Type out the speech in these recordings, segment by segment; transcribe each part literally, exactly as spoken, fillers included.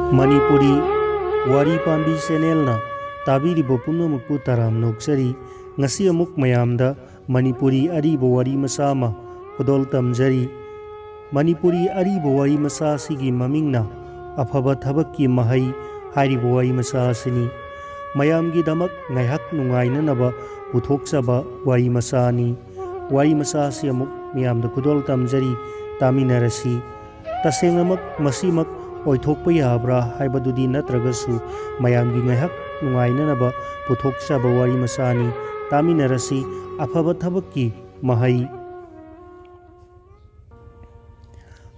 ꯃꯅꯤꯄꯨꯔꯤ ꯋꯥꯔꯤ ꯄꯥꯝꯕꯤ ꯆꯦꯅꯦꯜꯅ ꯇꯥꯕꯤꯔꯤꯕ ꯄꯨꯝꯅꯃꯛꯄꯨ ꯇꯔꯥꯝꯅ ꯑꯣꯛꯆꯔꯤ꯫ ꯉꯁꯤ ꯑꯃꯨꯛ ꯃꯌꯥꯝꯗ ꯃꯅꯤꯄꯨꯔꯤ ꯑꯔꯤꯕ ꯋꯥꯔꯤ ꯃꯆꯥ ꯑꯃ ꯈꯨꯗꯣꯜ ꯇꯝꯖꯔꯤ꯫ ꯃꯅꯤꯄꯨꯔꯤ ꯑꯔꯤꯕ ꯋꯥꯔꯤ ꯃꯆꯥ ꯑꯁꯤꯒꯤ ꯃꯃꯤꯡꯅ "ꯑꯐꯕ ꯊꯕꯛꯀꯤ ꯃꯍꯩ" ꯍꯥꯏꯔꯤꯕ ꯋꯥꯔꯤ ꯃꯆꯥ ꯑꯁꯤꯅꯤ꯫ ꯃꯌꯥꯝꯒꯤꯗꯃꯛ ꯉꯥꯏꯍꯥꯛ ꯅꯨꯡꯉꯥꯏꯅꯅꯕ ꯄꯨꯊꯣꯛꯆꯕ ꯋꯥꯔꯤ ꯃꯆꯥꯅꯤ꯫ ꯋꯥꯔꯤ ꯃꯆꯥ ꯑꯁꯤ ꯑꯃꯨꯛ ꯃꯌꯥꯝꯗ ꯈꯨꯗꯣꯜ ꯇꯝꯖꯔꯤ, ꯇꯥꯃꯤꯟꯅꯔꯁꯤ꯫ ꯇꯁꯦꯡꯅꯃꯛ ꯃꯁꯤꯃꯛ ꯑꯣꯏꯊꯣꯛꯄ ꯌꯥꯕ꯭ꯔꯥ ꯍꯥꯏꯕꯗꯨꯗꯤ ꯅꯠꯇ꯭ꯔꯒꯁꯨ, ꯃꯌꯥꯝꯒꯤ ꯉꯥꯏꯍꯥꯛ ꯅꯨꯡꯉꯥꯏꯅꯅꯕ ꯄꯨꯊꯣꯛꯆꯕ ꯋꯥꯔꯤ ꯃꯆꯥꯅꯤ꯫ ꯇꯥꯃꯤꯟꯅꯔꯁꯤ꯫ "ꯑꯐꯕ ꯊꯕꯛꯀꯤ ꯃꯍꯩ"꯫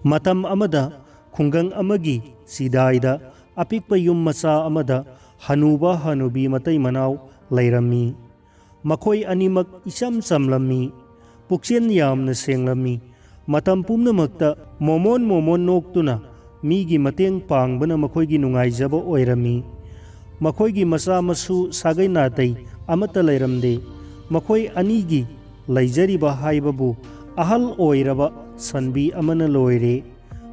ꯃꯇꯝ ꯑꯃꯗ ꯈꯨꯡꯒꯪ ꯑꯃꯒꯤ ꯆꯤꯗꯥꯏꯗ ꯑꯄꯤꯛꯄ ꯌꯨꯝ ꯃꯆꯥ ꯑꯃꯗ ꯍꯅꯨꯕ ꯍꯅꯨꯕꯤ ꯃꯇꯩ ꯃꯅꯥꯎ ꯂꯩꯔꯝꯃꯤ꯫ ꯃꯈꯣꯏ ꯑꯅꯤꯃꯛ ꯏꯆꯝ ꯆꯝꯂꯝꯃꯤ꯫ ꯄꯨꯛꯆꯦꯜ ꯌꯥꯝꯅ ꯁꯦꯡꯂꯝꯃꯤ꯫ ꯃꯇꯝ ꯄꯨꯝꯅꯃꯛꯇ ꯃꯣꯃꯣꯟ ꯃꯣꯃꯣꯟ ꯅꯣꯛꯇꯨꯅ ꯃꯤꯒꯤ ꯃꯇꯦꯡ ꯄꯥꯡꯕꯅ ꯃꯈꯣꯏꯒꯤ ꯅꯨꯡꯉꯥꯏꯖꯕ ꯑꯣꯏꯔꯝꯃꯤ꯫ ꯃꯈꯣꯏꯒꯤ ꯃꯆꯥ ꯃꯁꯨ ꯁꯥꯒꯩ ꯅꯥꯇꯩ ꯑꯃꯠꯇ ꯂꯩꯔꯝꯗꯦ꯫ ꯃꯈꯣꯏ ꯑꯅꯤꯒꯤ ꯂꯩꯖꯔꯤꯕ ꯍꯥꯏꯕꯕꯨ ꯑꯍꯜ ꯑꯣꯏꯔꯕ ꯁꯟꯕꯤ ꯑꯃꯅ ꯂꯣꯏꯔꯦ꯫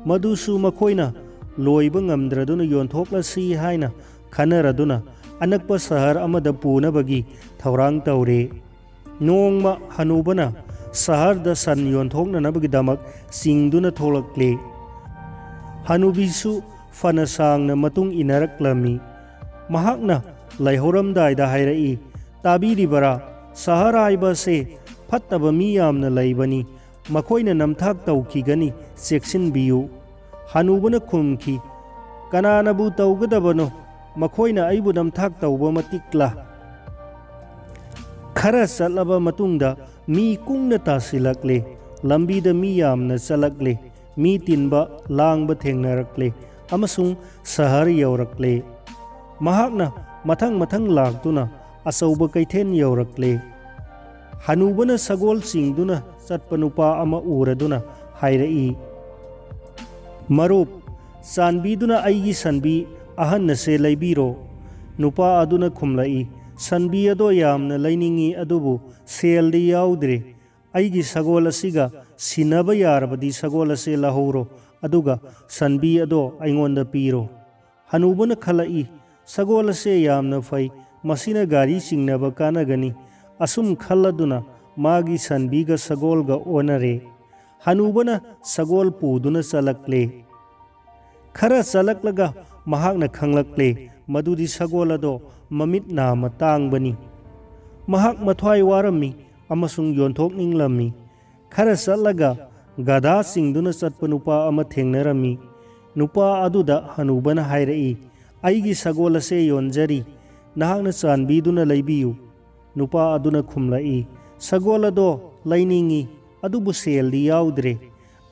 ꯃꯗꯨꯁꯨ ꯃꯈꯣꯏꯅ ꯂꯣꯏꯕ ꯉꯝꯗ꯭ꯔꯗꯨꯅ ꯌꯣꯟꯊꯣꯛꯂꯁꯤ ꯍꯥꯏꯅ ꯈꯟꯅꯔꯗꯨꯅ ꯑꯅꯛꯄ ꯁꯍꯔ ꯑꯃꯗ ꯄꯨꯅꯕꯒꯤ ꯊꯧꯔꯥꯡ ꯇꯧꯔꯦ꯫ ꯅꯣꯡꯃ ꯍꯅꯨꯕꯅ ꯁꯍꯔꯗ ꯁꯟ ꯌꯣꯟꯊꯣꯛꯅꯅꯕꯒꯤꯗꯃꯛ ꯆꯤꯡꯗꯨꯅ ꯊꯣꯛꯂꯛꯂꯦ꯫ ꯍꯅꯨꯕꯤꯁꯨ ꯐꯅ ꯁꯥꯡꯅ ꯃꯇꯨꯡ ꯏꯟꯅꯔꯛꯂꯝꯃꯤ꯫ ꯃꯍꯥꯛꯅ ꯂꯩꯍꯧꯔꯝꯗꯥꯏꯗ ꯍꯥꯏꯔꯛꯏ, "ꯇꯥꯕꯤꯔꯤꯕꯔꯥ? ꯁꯍꯔ ꯍꯥꯏꯕ ꯑꯁꯦ ꯐꯠꯇꯕ ꯃꯤ ꯌꯥꯝꯅ ꯂꯩꯕꯅꯤ꯫ ꯃꯈꯣꯏꯅ ꯅꯝꯊꯥꯛ ꯇꯧꯈꯤꯒꯅꯤ, ꯆꯦꯛꯁꯤꯟꯕꯤꯌꯨ꯫" ꯍꯅꯨꯕꯅ ꯈꯨꯝꯈꯤ, "ꯀꯅꯥꯅꯕꯨ ꯇꯧꯒꯗꯕꯅꯣ? ꯃꯈꯣꯏꯅ ꯑꯩꯕꯨ ꯅꯝꯊꯥꯛ ꯇꯧꯕ ꯃꯇꯤꯛꯂꯥ?" ꯈꯔ ꯆꯠꯂꯕ ꯃꯇꯨꯡꯗ ꯃꯤ ꯀꯨꯡꯅ ꯇꯥꯁꯤꯜꯂꯛꯂꯦ꯫ ꯂꯝꯕꯤꯗ ꯃꯤ ꯌꯥꯝꯅ ꯆꯠꯂꯛꯂꯦ꯫ ꯃꯤ ꯇꯤꯟꯕ, ꯂꯥꯡꯕ ꯊꯦꯡꯅꯔꯛꯂꯦ ꯑꯃꯁꯨꯡ ꯁꯍꯔ ꯌꯧꯔꯛꯂꯦ꯫ ꯃꯍꯥꯛꯅ ꯃꯊꯪ ꯃꯊꯪ ꯂꯥꯛꯇꯨꯅ ꯑꯆꯧꯕ ꯀꯩꯊꯦꯜ ꯌꯧꯔꯛꯂꯦ꯫ ꯍꯅꯨꯕꯅ ꯁꯒꯣꯜ ꯆꯤꯡꯗꯨꯅ ꯆꯠꯄ ꯅꯨꯄꯥ ꯑꯃ ꯎꯔꯗꯨꯅ ꯍꯥꯏꯔꯛꯏ, "ꯃꯔꯨꯞ, ꯆꯥꯟꯕꯤꯗꯨꯅ ꯑꯩꯒꯤ ꯁꯟꯕꯤ ꯑꯍꯟ ꯑꯁꯦ ꯂꯩꯕꯤꯔꯣ꯫" ꯅꯨꯄꯥ ꯑꯗꯨꯅ ꯈꯨꯝꯂꯛꯏ, "ꯁꯟꯕꯤ ꯑꯗꯣ ꯌꯥꯝꯅ ꯂꯩꯅꯤꯡꯏ, ꯑꯗꯨꯕꯨ ꯁꯦꯜꯗꯤ ꯌꯥꯎꯗ꯭ꯔꯦ꯫ ꯑꯩꯒꯤ ꯁꯒꯣꯜ ꯑꯁꯤꯒ ꯁꯤꯟꯅꯕ ꯌꯥꯔꯕꯗꯤ ꯁꯒꯣꯜ ꯑꯁꯦ ꯂꯧꯍꯧꯔꯣ, ꯑꯗꯨꯒ ꯁꯟꯕꯤ ꯑꯗꯣ ꯑꯩꯉꯣꯟꯗ ꯄꯤꯔꯣ꯫" ꯍꯅꯨꯕꯅ ꯈꯜꯂꯛꯏ, "ꯁꯒꯣꯜ ꯑꯁꯦ ꯌꯥꯝꯅ ꯐꯩ, ꯃꯁꯤꯅ ꯒꯥꯔꯤ ꯆꯤꯡꯅꯕ ꯀꯥꯟꯅꯒꯅꯤ"꯫ ꯑꯁꯨꯝ ꯈꯜꯂꯗꯨꯅ ꯃꯥꯒꯤ ꯁꯟꯕꯤꯒ ꯁꯒꯣꯜꯒ ꯑꯣꯟꯅꯔꯦ꯫ ꯍꯅꯨꯕꯅ ꯁꯒꯣꯜ ꯄꯨꯗꯨꯅ ꯆꯠꯂꯛꯂꯦ꯫ ꯈꯔ ꯆꯠꯂꯛꯂꯒ ꯃꯍꯥꯛꯅ ꯈꯪꯂꯛꯂꯦ ꯃꯗꯨꯗꯤ ꯁꯒꯣꯜ ꯑꯗꯣ ꯃꯃꯤꯠ ꯅꯥꯝꯃ ꯇꯥꯡꯕꯅꯤ꯫ ꯃꯍꯥꯛ ꯃꯊ꯭ꯋꯥꯏ ꯋꯥꯔꯝꯃꯤ ꯑꯃꯁꯨꯡ ꯌꯣꯟꯊꯣꯛꯅꯤꯡꯂꯝꯃꯤ꯫ ꯈꯔ ꯆꯠꯂꯒ ꯒꯙꯥ ꯆꯤꯡꯗꯨꯅ ꯆꯠꯄ ꯅꯨꯄꯥ ꯑꯃ ꯊꯦꯡꯅꯔꯝꯃꯤ꯫ ꯅꯨꯄꯥ ꯑꯗꯨꯗ ꯍꯅꯨꯕꯅ ꯍꯥꯏꯔꯛꯏ, "ꯑꯩꯒꯤ ꯁꯒꯣꯜ ꯑꯁꯦ ꯌꯣꯟꯖꯔꯤ, ꯅꯍꯥꯛꯅ ꯆꯥꯟꯕꯤꯗꯨꯅ ꯂꯩꯕꯤꯌꯨ"꯫ ꯅꯨꯄꯥ ꯑꯗꯨꯅ ꯈꯨꯝꯂꯛꯏ, "ꯁꯒꯣꯜ ꯑꯗꯣ ꯂꯩꯅꯤꯡꯏ, ꯑꯗꯨꯕꯨ ꯁꯦꯜꯗꯤ ꯌꯥꯎꯗ꯭ꯔꯦ꯫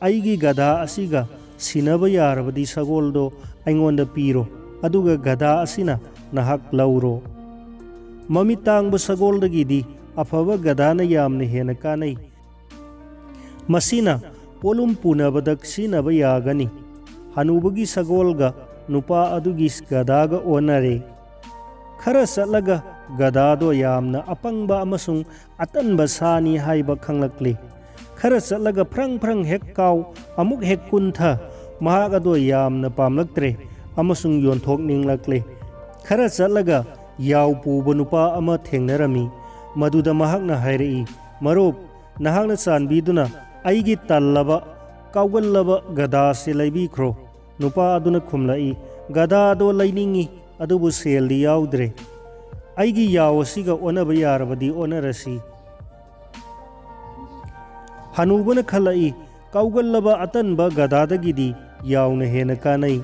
ꯑꯩꯒꯤ ꯒꯙꯥ ꯑꯁꯤꯒ ꯁꯤꯟꯅꯕ ꯌꯥꯔꯕꯗꯤ ꯁꯒꯣꯜꯗꯣ ꯑꯩꯉꯣꯟꯗ ꯄꯤꯔꯣ, ꯑꯗꯨꯒ ꯒꯙꯥ ꯑꯁꯤꯅ ꯅꯍꯥꯛ ꯂꯧꯔꯣ"꯫ ꯃꯃꯤꯠ ꯇꯥꯡꯕ ꯁꯒꯣꯜꯗꯒꯤꯗꯤ ꯑꯐꯕ ꯒꯙꯥꯅ ꯌꯥꯝꯅ ꯍꯦꯟꯅ ꯀꯥꯟꯅꯩ꯫ ꯃꯁꯤꯅ ꯄꯣꯠꯂꯨꯝ ꯄꯨꯅꯕꯗ ꯁꯤꯖꯤꯟꯅꯕ ꯌꯥꯒꯅꯤ꯫ ꯍꯅꯨꯕꯒꯤ ꯁꯒꯣꯜꯒ ꯅꯨꯄꯥ ꯑꯗꯨꯒꯤ ꯒꯙꯥꯒ ꯑꯣꯟꯅꯔꯦ꯫ ꯈꯔ ꯆꯠꯂꯒ ꯒꯙꯥꯗꯣ ꯌꯥꯝꯅ ꯑꯄꯪꯕ ꯑꯃꯁꯨꯡ ꯑꯇꯟꯕ ꯁꯥꯅꯤ ꯍꯥꯏꯕ ꯈꯪꯂꯛꯂꯦ꯫ ꯈꯔ ꯆꯠꯂꯒ ꯐ꯭ꯔꯪ ꯐ꯭ꯔꯪ ꯍꯦꯛ ꯀꯥꯎ, ꯑꯃꯨꯛ ꯍꯦꯛ ꯀꯨꯟꯊ, ꯃꯍꯥꯛ ꯑꯗꯣ ꯌꯥꯝꯅ ꯄꯥꯝꯂꯛꯇ꯭ꯔꯦ ꯑꯃꯁꯨꯡ ꯌꯣꯟꯊꯣꯛꯅꯤꯡꯂꯛꯂꯦ꯫ ꯈꯔ ꯆꯠꯂꯒ ꯌꯥꯎ ꯄꯨꯕ ꯅꯨꯄꯥ ꯑꯃ ꯊꯦꯡꯅꯔꯝꯃꯤ꯫ ꯃꯗꯨꯗ ꯃꯍꯥꯛꯅ ꯍꯥꯏꯔꯛꯏ, "ꯃꯔꯨꯞ, ꯅꯍꯥꯛꯅ ꯆꯥꯟꯕꯤꯗꯨꯅ ꯑꯩꯒꯤ ꯇꯜꯂꯕ, ꯀꯥꯎꯒꯜꯂꯕ ꯒꯙꯥꯁꯤ ꯂꯩꯕꯤꯈ꯭ꯔꯣ"꯫ ꯅꯨꯄꯥ ꯑꯗꯨꯅ ꯈꯨꯝꯂꯛꯏ, "ꯒꯙꯥ ꯑꯗꯣ ꯂꯩꯅꯤꯡꯏ, ꯑꯗꯨꯕꯨ ꯁꯦꯜꯗꯤ ꯌꯥꯎꯗ꯭ꯔꯦ꯫ ꯑꯩꯒꯤ ꯌꯥꯎ ꯑꯁꯤꯒ ꯑꯣꯟꯅꯕ ꯌꯥꯔꯕꯗꯤ ꯑꯣꯟꯅꯔꯁꯤ"꯫ ꯍꯅꯨꯕꯅ ꯈꯜꯂꯛꯏ, "ꯀꯥꯎꯒꯜꯂꯕ ꯑꯇꯟꯕ ꯒꯙꯥꯗꯒꯤꯗꯤ ꯌꯥꯎꯅ ꯍꯦꯟꯅ ꯀꯥꯟꯅꯩ꯫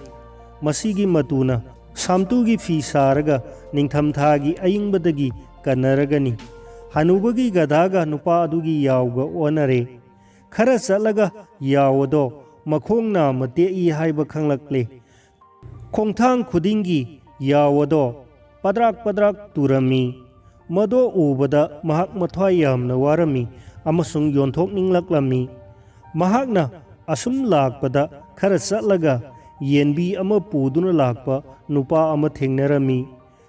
ꯃꯁꯤꯒꯤ ꯃꯇꯨꯅ ꯁꯥꯝꯇꯨꯒꯤ ꯐꯤ ꯁꯥꯔꯒ ꯅꯤꯡꯊꯝꯊꯥꯒꯤ ꯑꯏꯪꯕꯗꯒꯤ ꯀꯟꯅꯔꯒꯅꯤ"꯫ ꯍꯅꯨꯕꯒꯤ ꯒꯙꯥꯒ ꯅꯨꯄꯥ ꯑꯗꯨꯒꯤ ꯌꯥꯎꯒ ꯑꯣꯟꯅꯔꯦ꯫ ꯈꯔ ꯆꯠꯂꯒ ꯌꯥꯎ ꯑꯗꯣ ꯃꯈꯣꯡ ꯅꯥꯝꯃ ꯇꯦꯛꯏ ꯍꯥꯏꯕ ꯈꯪꯂꯛꯂꯦ꯫ ꯈꯣꯡꯊꯥꯡ ꯈꯨꯗꯤꯡꯒꯤ ꯌꯥꯎ ꯑꯗꯣ ꯄꯗ꯭ꯔꯥꯛ ꯄꯗ꯭ꯔꯥꯛ ꯇꯨꯔꯝꯃꯤ꯫ ꯃꯗꯣ ꯎꯕꯗ ꯃꯍꯥꯛ ꯃꯊ꯭ꯋꯥꯏ ꯌꯥꯝꯅ ꯋꯥꯔꯝꯃꯤ ꯑꯃꯁꯨꯡ ꯌꯣꯟꯊꯣꯛꯅꯤꯡꯂꯛꯂꯝꯃꯤ꯫ ꯃꯍꯥꯛꯅ ꯑꯁꯨꯝ ꯂꯥꯛꯄꯗ ꯈꯔ ꯆꯠꯂꯒ ꯌꯦꯟꯕꯤ ꯑꯃ ꯄꯨꯗꯨꯅ ꯂꯥꯛꯄ ꯅꯨꯄꯥ ꯑꯃ ꯊꯦꯡꯅꯔꯝꯃꯤ꯫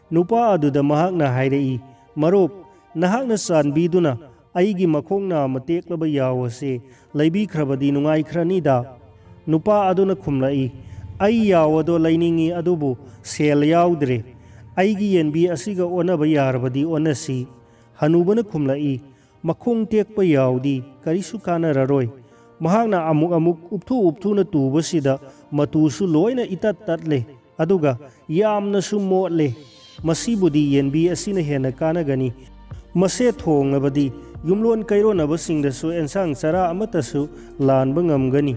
ꯅꯨꯄꯥ ꯑꯗꯨꯗ ꯃꯍꯥꯛꯅ ꯍꯥꯏꯔꯛꯏ, "ꯃꯔꯨꯞ, ꯅꯍꯥꯛꯅ ꯆꯥꯟꯕꯤꯗꯨꯅ ꯑꯩꯒꯤ ꯃꯈꯣꯡ ꯅꯥꯝꯃ ꯇꯦꯛꯂꯕ ꯌꯥꯎ ꯑꯁꯤ ꯂꯩꯕꯤꯈ꯭ꯔꯕꯗꯤ ꯅꯨꯡꯉꯥꯏꯈ꯭ꯔꯅꯤꯗ"꯫ ꯅꯨꯄꯥ ꯑꯗꯨꯅ ꯈꯨꯝꯂꯛꯏ, "ꯑꯩ ꯌꯥꯎ ꯑꯗꯣ ꯂꯩꯅꯤꯡꯏ, ꯑꯗꯨꯕꯨ ꯁꯦꯜ ꯌꯥꯎꯗ꯭ꯔꯦ꯫ ꯑꯩꯒꯤ ꯌꯦꯟꯕꯤ ꯑꯁꯤꯒ ꯑꯣꯟꯅꯕ ꯌꯥꯔꯕꯗꯤ ꯑꯣꯟꯅꯁꯤ꯫" ꯍꯅꯨꯕꯅ ꯈꯨꯝꯂꯛꯏ, "ꯃꯈꯣꯡ ꯇꯦꯛꯄ ꯌꯥꯎꯗꯤ ꯀꯔꯤꯁꯨ ꯀꯥꯟꯅꯔꯔꯣꯏ꯫" ꯃꯍꯥꯛꯅ ꯑꯃꯨꯛ ꯑꯃꯨꯛ ꯎꯞꯊꯨ ꯎꯞꯊꯨꯅ ꯇꯨꯕꯁꯤꯗ ꯃꯇꯨꯁꯨ ꯂꯣꯏꯅ ꯏꯇꯠ ꯇꯠꯂꯦ, ꯑꯗꯨꯒ ꯌꯥꯝꯅꯁꯨ ꯃꯣꯠꯂꯦ꯫ "ꯃꯁꯤꯕꯨꯗꯤ ꯌꯦꯟꯕꯤ ꯑꯁꯤꯅ ꯍꯦꯟꯅ ꯀꯥꯟꯅꯒꯅꯤ꯫ ꯃꯁꯦ ꯊꯣꯡꯂꯕꯗꯤ ꯌꯨꯝꯂꯣꯟ ꯀꯩꯔꯣꯟꯅꯕꯁꯤꯡꯗꯁꯨ ꯑꯦꯟꯁꯥꯡ ꯆꯔꯥ ꯑꯃꯠꯇꯁꯨ ꯂꯥꯟꯕ ꯉꯝꯒꯅꯤ꯫"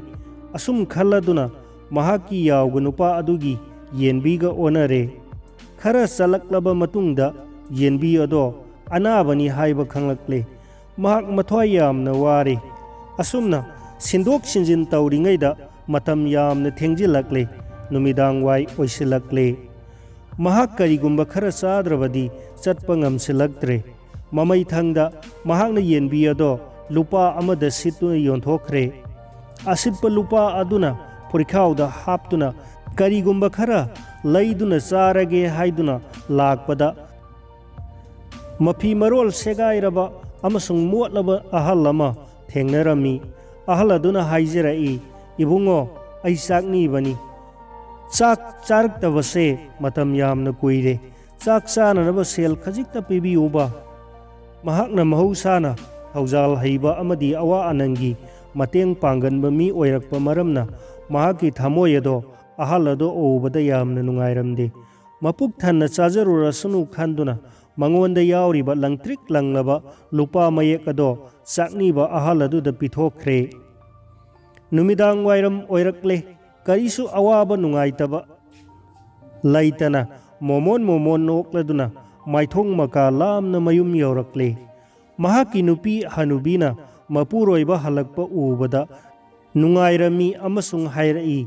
ꯑꯁꯨꯝ ꯈꯜꯂꯗꯨꯅ ꯃꯍꯥꯛꯀꯤ ꯌꯥꯎꯒ ꯅꯨꯄꯥ ꯑꯗꯨꯒꯤ ꯌꯦꯟꯕꯤꯒ ꯑꯣꯟꯅꯔꯦ꯫ ꯈꯔ ꯆꯠꯂꯛꯂꯕ ꯃꯇꯨꯡꯗ ꯌꯦꯟꯕꯤ ꯑꯗꯣ ꯑꯅꯥꯕꯅꯤ ꯍꯥꯏꯕ ꯈꯪꯂꯛꯂꯦ꯫ ꯃꯍꯥꯛ ꯃꯊ꯭ꯋꯥꯏ ꯌꯥꯝꯅ ꯋꯥꯔꯦ꯫ ꯑꯁꯨꯝꯅ ꯁꯤꯟꯗꯣꯛ ꯁꯤꯟꯖꯤꯟ ꯇꯧꯔꯤꯉꯩꯗ ꯃꯇꯝ ꯌꯥꯝꯅ ꯊꯦꯡꯖꯤꯜꯂꯛꯂꯦ꯫ ꯅꯨꯃꯤꯗꯥꯡ ꯋꯥꯏ ꯑꯣꯏꯁꯤꯜꯂꯛꯂꯦ꯫ ꯃꯍꯥꯛ ꯀꯔꯤꯒꯨꯝꯕ ꯈꯔ ꯆꯥꯗ꯭ꯔꯕꯗꯤ ꯆꯠꯄ ꯉꯝꯁꯤꯜꯂꯛꯇ꯭ꯔꯦ꯫ ꯃꯃꯩꯊꯪꯗ ꯃꯍꯥꯛꯅ ꯌꯦꯟꯕꯤ ꯑꯗꯣ ꯂꯨꯄꯥ ꯑꯃꯗ ꯁꯤꯠꯇꯨꯅ ꯌꯣꯟꯊꯣꯛꯈ꯭ꯔꯦ꯫ ꯑꯁꯤꯠꯄ ꯂꯨꯄꯥ ꯑꯗꯨꯅ ꯐꯨꯔꯤꯈꯥꯎꯗ ꯍꯥꯞꯇꯨꯅ ꯀꯔꯤꯒꯨꯝꯕ ꯈꯔ ꯂꯩꯗꯨꯅ ꯆꯥꯔꯒꯦ ꯍꯥꯏꯗꯨꯅ ꯂꯥꯛꯄꯗ, ꯃꯐꯤ ꯃꯔꯣꯜ ꯁꯦꯒꯥꯏꯔꯕ ꯑꯃꯁꯨꯡ ꯃꯣꯠꯂꯕ ꯑꯍꯜ ꯑꯃ ꯊꯦꯡꯅꯔꯝꯃꯤ꯫ ꯑꯍꯜ ꯑꯗꯨꯅ ꯍꯥꯏꯖꯔꯛꯏ, "ꯏꯕꯨꯡꯉꯣ, ꯑꯩ ꯆꯥꯛ ꯅꯤꯕꯅꯤ꯫ ꯆꯥꯛ ꯆꯥꯔꯛꯇꯕꯁꯦ ꯃꯇꯝ ꯌꯥꯝꯅ ꯀꯨꯏꯔꯦ꯫ ꯆꯥꯛ ꯆꯥꯅꯅꯕ ꯁꯦꯜ ꯈꯖꯤꯛꯇ ꯄꯤꯕꯤꯌꯨꯕ꯫" ꯃꯍꯥꯛꯅ ꯃꯍꯧꯁꯥꯅ ꯊꯧꯖꯥꯜ ꯍꯩꯕ ꯑꯃꯗꯤ ꯑꯋꯥ ꯑꯅꯪꯒꯤ ꯃꯇꯦꯡ ꯄꯥꯡꯒꯟꯕ ꯃꯤ ꯑꯣꯏꯔꯛꯄ ꯃꯔꯝꯅ, ꯃꯍꯥꯛꯀꯤ ꯊꯃꯣꯏ ꯑꯗꯣ ꯑꯍꯜ ꯑꯗꯣ ꯎꯕꯗ ꯌꯥꯝꯅ ꯅꯨꯡꯉꯥꯏꯔꯝꯗꯦ꯫ ꯃꯄꯨꯛ ꯊꯟꯅ ꯆꯥꯖꯔꯨꯔꯁꯅꯨ ꯈꯟꯗꯨꯅ, ꯃꯉꯣꯟꯗ ꯌꯥꯎꯔꯤꯕ ꯂꯪꯇ꯭ꯔꯤꯛ ꯂꯪꯂꯕ ꯂꯨꯄꯥ ꯃꯌꯦꯛ ꯑꯗꯣ ꯆꯥꯛꯅꯤꯕ ꯑꯍꯜ ꯑꯗꯨꯗ ꯄꯤꯊꯣꯛꯈ꯭ꯔꯦ꯫ ꯅꯨꯃꯤꯗꯥꯡ ꯋꯥꯏꯔꯝ ꯑꯣꯏꯔꯛꯂꯦ꯫ ꯀꯔꯤꯁꯨ ꯑꯋꯥꯕ ꯅꯨꯡꯉꯥꯏꯇꯕ ꯂꯩꯇꯅ, ꯃꯣꯃꯣꯟ ꯃꯣꯃꯣꯟ ꯅꯣꯛꯂꯗꯨꯅ ꯃꯥꯏꯊꯣꯡ ꯃꯀꯥ ꯂꯥꯝꯅ ꯃꯌꯨꯝ ꯌꯧꯔꯛꯂꯦ꯫ ꯃꯍꯥꯛꯀꯤ ꯅꯨꯄꯤ ꯍꯅꯨꯕꯤꯅ ꯃꯄꯨꯔꯣꯏꯕ ꯍꯜꯂꯛꯄ ꯎꯕꯗ ꯅꯨꯡꯉꯥꯏꯔꯝꯃꯤ ꯑꯃꯁꯨꯡ ꯍꯥꯏꯔꯛꯏ,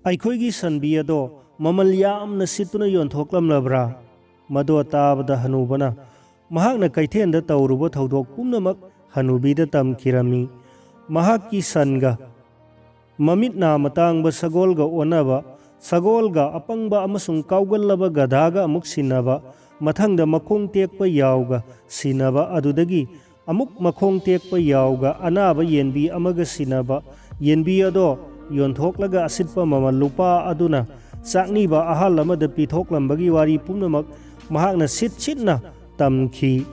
"ꯑꯩꯈꯣꯏꯒꯤ ꯁꯟꯕꯤ ꯑꯗꯣ ꯃꯃꯜ ꯌꯥꯝꯅ ꯁꯤꯠꯇꯨꯅ ꯌꯣꯟꯊꯣꯛꯂꯝꯂꯕ꯭ꯔꯥ?" ꯃꯗꯣ ꯇꯥꯕꯗ ꯍꯅꯨꯕꯅ ꯃꯍꯥꯛꯅ ꯀꯩꯊꯦꯜꯗ ꯇꯧꯔꯨꯕ ꯊꯧꯗꯣꯛ ꯄꯨꯝꯅꯃꯛ ꯍꯅꯨꯕꯤꯗ ꯇꯝꯈꯤꯔꯝꯃꯤ꯫ ꯃꯍꯥꯛꯀꯤ ꯁꯟꯒ, ꯃꯃꯤꯠ ꯅꯥ ꯃꯇꯥꯡꯕ ꯁꯒꯣꯜꯒ ꯑꯣꯟꯅꯕ, ꯁꯒꯣꯜꯒ ꯑꯄꯪꯕ ꯑꯃꯁꯨꯡ ꯀꯥꯎꯒꯜꯂꯕ ꯒꯙꯥꯒ ꯑꯃꯨꯛ ꯁꯤꯟꯅꯕ, ꯃꯊꯪꯗ ꯃꯈꯣꯡ ꯇꯦꯛꯄ ꯌꯥꯎꯒ ꯁꯤꯟꯅꯕ, ꯑꯗꯨꯗꯒꯤ ꯑꯃꯨꯛ ꯃꯈꯣꯡ ꯇꯦꯛꯄ ꯌꯥꯎꯒ ꯑꯅꯥꯕ ꯌꯦꯟꯕꯤ ꯑꯃꯒ ꯁꯤꯟꯅꯕ, ꯌꯦꯟꯕꯤ ꯑꯗꯣ ꯌꯣꯟꯊꯣꯛꯂꯒ ꯑꯁꯤꯠꯄ ꯃꯃꯜ ꯂꯨꯄꯥ ꯑꯗꯨꯅ ꯆꯥꯛꯅꯤꯕ ꯑꯍꯜ ꯑꯃꯗ ꯄꯤꯊꯣꯛꯂꯝꯕꯒꯤ ꯋꯥꯔꯤ ꯄꯨꯝꯅꯃꯛ ꯃꯍꯥꯛꯅ ꯁꯤꯠ ꯁꯤꯠꯅ ꯇꯝꯈꯤ꯫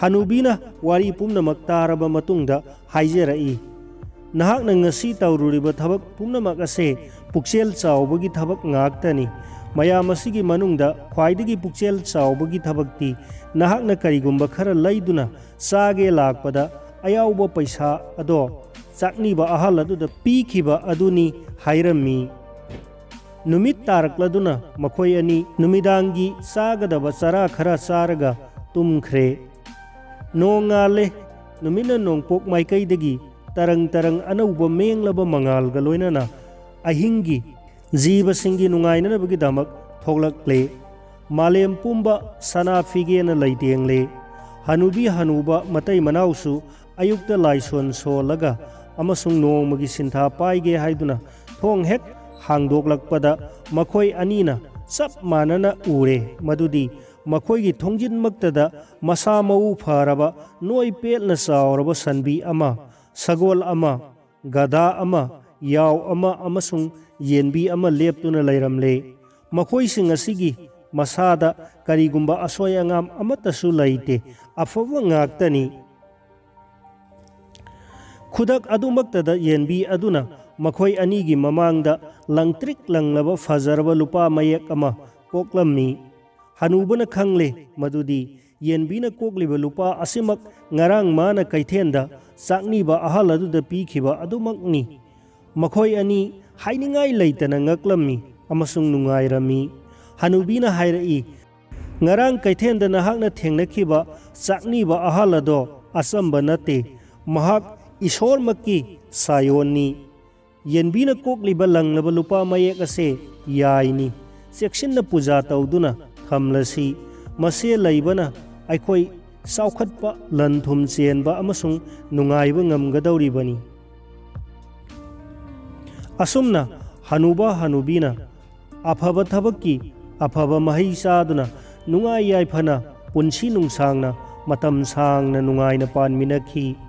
ꯍꯅꯨꯕꯤꯅ ꯋꯥꯔꯤ ꯄꯨꯝꯅꯃꯛ ꯇꯥꯔꯕ ꯃꯇꯨꯡꯗ ꯍꯥꯏꯖꯔꯛꯏ, "ꯅꯍꯥꯛꯅ ꯉꯁꯤ ꯇꯧꯔꯨꯔꯤꯕ ꯊꯕꯛ ꯄꯨꯝꯅꯃꯛ ꯑꯁꯦ ꯄꯨꯛꯆꯦꯜ ꯆꯥꯎꯕꯒꯤ ꯊꯕꯛ ꯉꯥꯛꯇꯅꯤ꯫ ꯃꯌꯥꯝ ꯑꯁꯤꯒꯤ ꯃꯅꯨꯡꯗ ꯈ꯭ꯋꯥꯏꯗꯒꯤ ꯄꯨꯛꯆꯦꯜ ꯆꯥꯎꯕꯒꯤ ꯊꯕꯛꯇꯤ ꯅꯍꯥꯛꯅ ꯀꯔꯤꯒꯨꯝꯕ ꯈꯔ ꯂꯩꯗꯨꯅ ꯆꯥꯒꯦ ꯂꯥꯛꯄꯗ ꯑꯌꯥꯎꯕ ꯄꯩꯁꯥ ꯑꯗꯣ ꯆꯥꯛꯅꯤꯕ ꯑꯍꯜ ꯑꯗꯨꯗ ꯄꯤꯈꯤꯕ ꯑꯗꯨꯅꯤ" ꯍꯥꯏꯔꯝꯃꯤ꯫ ꯅꯨꯃꯤꯠ ꯇꯥꯔꯛꯂꯗꯨꯅ ꯃꯈꯣꯏ ꯑꯅꯤ ꯅꯨꯃꯤꯗꯥꯡꯒꯤ ꯆꯥꯒꯗꯕ ꯆꯔꯥ ꯈꯔ ꯆꯥꯔꯒ ꯇꯨꯝꯈ꯭ꯔꯦ꯫ ꯅꯣꯡ ꯉꯥꯜꯂꯦ꯫ ꯅꯨꯃꯤꯠꯅ ꯅꯣꯡꯄꯣꯛ ꯃꯥꯏꯀꯩꯗꯒꯤ ꯇꯔꯪ ꯇꯔꯪ ꯑꯅꯧꯕ ꯃꯦꯡꯂꯕ ꯃꯉꯥꯜꯒ ꯂꯣꯏꯅꯅ ꯑꯍꯤꯡꯒꯤ ꯖꯤꯕꯁꯤꯡꯒꯤ ꯅꯨꯡꯉꯥꯏꯅꯅꯕꯒꯤꯗꯃꯛ ꯊꯣꯛꯂꯛꯂꯦ꯫ ꯃꯥꯂꯦꯝ ꯄꯨꯝꯕ ꯁꯅꯥ ꯐꯤꯒꯦꯅ ꯂꯩꯇꯦꯡꯂꯦ꯫ ꯍꯅꯨꯕꯤ ꯍꯅꯨꯕ ꯃꯇꯩ ꯃꯅꯥꯎꯁꯨ ꯑꯌꯨꯛꯇ ꯂꯥꯏꯁꯣꯟ ꯁꯣꯜꯂꯒ ꯑꯃꯁꯨꯡ ꯅꯣꯡꯃꯒꯤ ꯁꯤꯟꯊꯥ ꯄꯥꯏꯒꯦ ꯍꯥꯏꯗꯨꯅ ꯊꯣꯡ ꯍꯦꯛ ꯍꯥꯡꯗꯣꯛꯂꯛꯄꯗ ꯃꯈꯣꯏ ꯑꯅꯤꯅ ꯆꯞ ꯃꯥꯟꯅꯅ ꯎꯔꯦ꯫ ꯃꯗꯨꯗꯤ ꯃꯈꯣꯏꯒꯤ ꯊꯣꯡꯖꯤꯟꯃꯛꯇꯗ ꯃꯁꯥ ꯃꯎ ꯐꯔꯕ ꯅꯣꯏ ꯄꯦꯠꯅ ꯆꯥꯎꯔꯕ ꯁꯟꯕꯤ ꯑꯃ, ꯁꯒꯣꯜ ꯑꯃ, ꯒꯙꯥ ꯑꯃ, ꯌꯥꯎ ꯑꯃ ꯑꯃꯁꯨꯡ ꯌꯦꯟꯕꯤ ꯑꯃ ꯂꯦꯞꯇꯨꯅ ꯂꯩꯔꯝꯂꯦ꯫ ꯃꯈꯣꯏꯁꯤꯡ ꯑꯁꯤꯒꯤ ꯃꯁꯥꯗ ꯀꯔꯤꯒꯨꯝꯕ ꯑꯁꯣꯏ ꯑꯉꯥꯝ ꯑꯃꯠꯇꯁꯨ ꯂꯩꯇꯦ꯫ ꯑꯐꯕ ꯉꯥꯛꯇꯅꯤ꯫ ꯈꯨꯗꯛ ꯑꯗꯨꯃꯛꯇꯗ ꯌꯦꯟꯕꯤ ꯑꯗꯨꯅ ꯃꯈꯣꯏ ꯑꯅꯤꯒꯤ ꯃꯃꯥꯡꯗ ꯂꯪꯇ꯭ꯔꯤꯛ ꯂꯪꯂꯕ ꯐꯖꯔꯕ ꯂꯨꯄꯥ ꯃꯌꯦꯛ ꯑꯃ ꯀꯣꯛꯂꯝꯃꯤ꯫ ꯍꯅꯨꯕꯅ ꯈꯪꯂꯦ ꯃꯗꯨꯗꯤ ꯌꯦꯟꯕꯤꯅ ꯀꯣꯛꯂꯤꯕ ꯂꯨꯄꯥ ꯑꯁꯤꯃꯛ ꯉꯔꯥꯡ ꯃꯥꯅ ꯀꯩꯊꯦꯜꯗ ꯆꯥꯛꯅꯤꯕ ꯑꯍꯜ ꯑꯗꯨꯗ ꯄꯤꯈꯤꯕ ꯑꯗꯨꯃꯛꯅꯤ꯫ ꯃꯈꯣꯏ ꯑꯅꯤ ꯍꯥꯏꯅꯤꯡꯉꯥꯏ ꯂꯩꯇꯅ ꯉꯛꯂꯝꯃꯤ ꯑꯃꯁꯨꯡ ꯅꯨꯡꯉꯥꯏꯔꯝꯃꯤ꯫ ꯍꯅꯨꯕꯤꯅ ꯍꯥꯏꯔꯛꯏ, "ꯉꯔꯥꯡ ꯀꯩꯊꯦꯜꯗ ꯅꯍꯥꯛꯅ ꯊꯦꯡꯅꯈꯤꯕ ꯆꯥꯛꯅꯤꯕ ꯑꯍꯜ ꯑꯗꯣ ꯑꯆꯝꯕ ꯅꯠꯇꯦ꯫ ꯃꯍꯥꯛ ꯏꯁꯣꯔꯃꯛꯀꯤ ꯁꯥꯌꯣꯟꯅꯤ꯫ ꯌꯦꯟꯕꯤꯅ ꯀꯣꯛꯂꯤꯕ ꯂꯪꯂꯕ ꯂꯨꯄꯥ ꯃꯌꯦꯛ ꯑꯁꯦ ꯌꯥꯏꯅꯤ꯫ ꯆꯦꯛꯁꯤꯟꯅ ꯄꯨꯖꯥ ꯇꯧꯗꯨꯅ ꯊꯝꯂꯁꯤ꯫ ꯃꯁꯦ ꯂꯩꯕꯅ ꯑꯩꯈꯣꯏ ꯆꯥꯎꯈꯠꯄ, ꯂꯟ ꯊꯨꯝ ꯆꯦꯟꯕ ꯑꯃꯁꯨꯡ ꯅꯨꯡꯉꯥꯏꯕ ꯉꯝꯒꯗꯧꯔꯤꯕꯅꯤ꯫" ꯑꯁꯨꯝꯅ ꯍꯅꯨꯕ ꯍꯅꯨꯕꯤꯅ ꯑꯐꯕ ꯊꯕꯛꯀꯤ ꯑꯐꯕ ꯃꯍꯩ ꯆꯥꯗꯨꯅ ꯅꯨꯡꯉꯥꯏ ꯌꯥꯏꯐꯅ ꯄꯨꯟꯁꯤ ꯅꯨꯡꯁꯥꯡꯅ ꯃꯇꯝ ꯁꯥꯡꯅ ꯅꯨꯡꯉꯥꯏꯅ ꯄꯥꯟꯃꯤꯟꯅꯈꯤ꯫